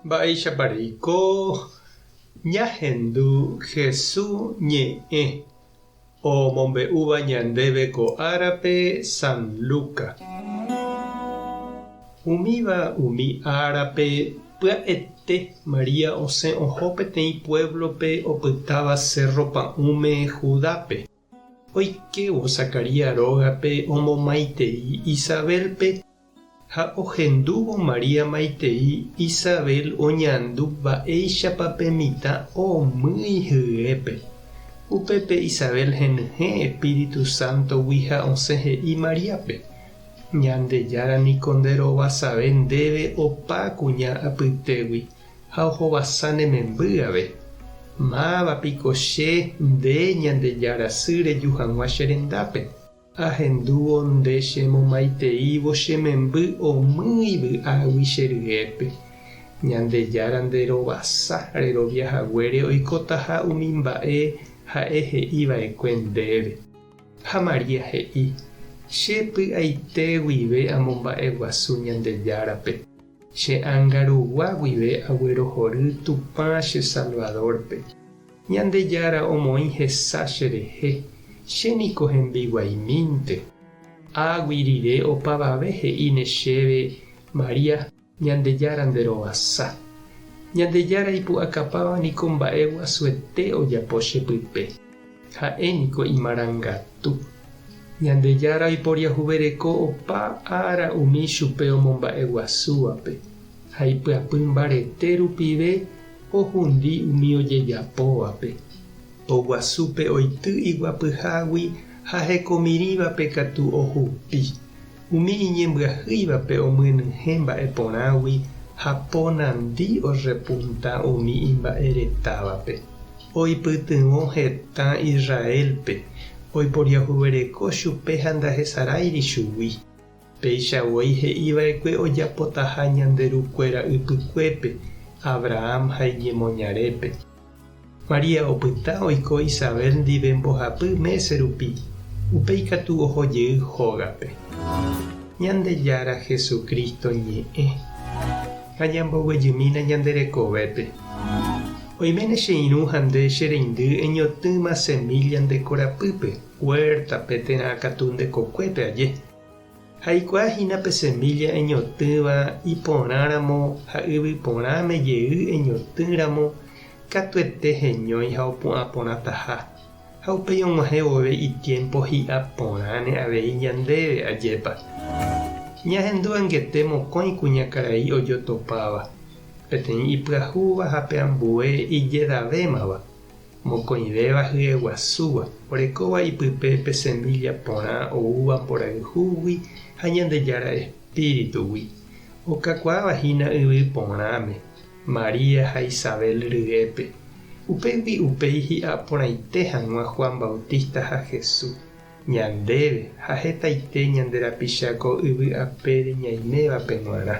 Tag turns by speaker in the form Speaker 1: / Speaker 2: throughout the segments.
Speaker 1: Mba'éichapa reiko ñahendu Hesu ñe'ẽ omombe'úva ñandéve ko árape San Luca. Umíva umi árape pya'ete María osẽ oho peteĩ puévlope opytáva sérro pa'ũme Judápe. Oikévo Zacarías rógape omomaitei Isabélpe Ha ohendúvo María maitei Isabel oñandu mba'éichapa pe mitã omýi hyépe. Upépe Isabel henyhẽ Espíritu Sántogui ha osẽ he'i Maríape, Ñandejára niko nde rovasave ndéve opa kuña apytégui ha ohovasa ne memby ave. Máva piko che, nde Ñandejára sy reju hag̃ua che rendápe? Ahendúvo nde che momaiteívo che memby omýi vy'águi che ryépe. Ñandejára nde rovasa rerovia haguére oikotaha umi mba'e ha'e he'i va'ekue ndéve. Ha María he'i, Che py'aite guive amomba'eguasu Ñandejárape. Che ánga rugua guive aguerohory Tupã che Salvador-pe. Ñandejára omoĩ hesa cherehe, che niko hembiguaimínte. Águi rire opavave he'íne chéve, María, Ñandejára nde rovasa. Ñandejára ipu'akapáva niko mba'e guasuete ojapo che pype. Ha'e niko imarangatu. Ñandejára oiporiahuvereko opa ára umi chupe omomba'eguasúvape, ha ipyapy mbarete rupive Ohundi umi ojejapóvape. Poguasúpe oity iguapyhágui ha hekomirĩvape katu ohupi. Umi iñembyahýivape omyenyhẽ mba'e porãgui ha po nandi orrepunta umi imba'e retávape. Oipytyvõ hetã Israélpe, oiporiahuvereko chupe ha ndahesaráiri chugui. Péicha voi he'i va'ekue ojapotaha ñande ru kuéra ypykuépe, Abraham ha iñemoñarépe. María opyta oiko Isabel ndive mbohapy mése rupi, upéi katu oho jey hógape. Ñandejára Jesucristo ñe'ẽ. Ha ñamboguejymína ñande rekovépe. Oiméne che irũ ha nde che reindy eñotỹma semilla nde korapýpe. Huértape térã katu nde kokuépe aje. Jaikuaa hína pe semílla eñotỹva iporãramo ha yvy porãme jey eñotỹramo katuete heñói ha opu'ã porãtaha, ha upéi og̃uahẽ vove itiémpo hi'a porãne avei ñandéve, ajépa. Ñahendu angete mokõi kuñakarai ojotopáva, peteĩ ipyahúva ha pe ambue ijedavémava. Mokõivéva hyeguasúva, orekóva ipype pe semílla porã oúva mborayhúgui ha Ñandejára espíritugui, okakuaáva hína yvy porãme, María ha Isabel ryépe. Upégui upéi hi'a porãite hag̃ua Juan Bautista ha Jesús, ñandéve ha hetaite ñande rapicha ko yvy apére ñaimévape g̃uarã.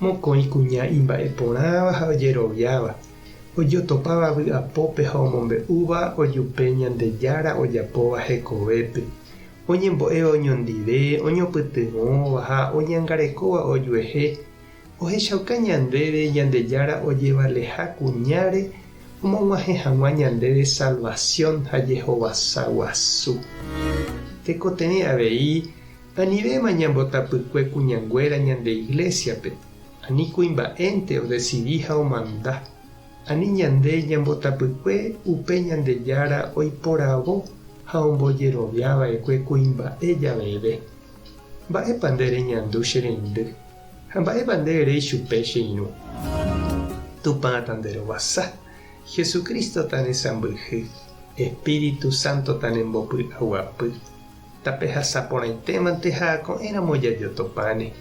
Speaker 1: Mokõi kuña imba'eporãva ha ojeroviáva, ojotopáva vy'apópe ha omombe'úva ojupe Ñandejára ojapóva hekovépe, oñembo'éva oñondive, oñopytyvõva ha oñangarekóva ojuehe, ohechauka ñandéve Ñandejára ojevaleha kuñáre omog̃uahẽ hag̃ua ñandéve salvasión ha jehovasa guasu. Tekotevẽ avei anivéma ñambotapykue kuñanguéra ñande iglésiape, Ani kuimba'énte odesidi ha omanda. Ani ñande ñambotapykue upe Ñandejára oiporavo ha ombojerovia va'ekue kuimba'e javeve. Mba'épa nde reñandu che reindy? Ha mba'épa nde ere ichupe che irũ? Tupã tanderovasa, Jesucristo tanesãmbyhy, Espíritu Santo tanembopy'aguapy. Tapehasa porãitémante ha ko'ẽramo jajotopáne.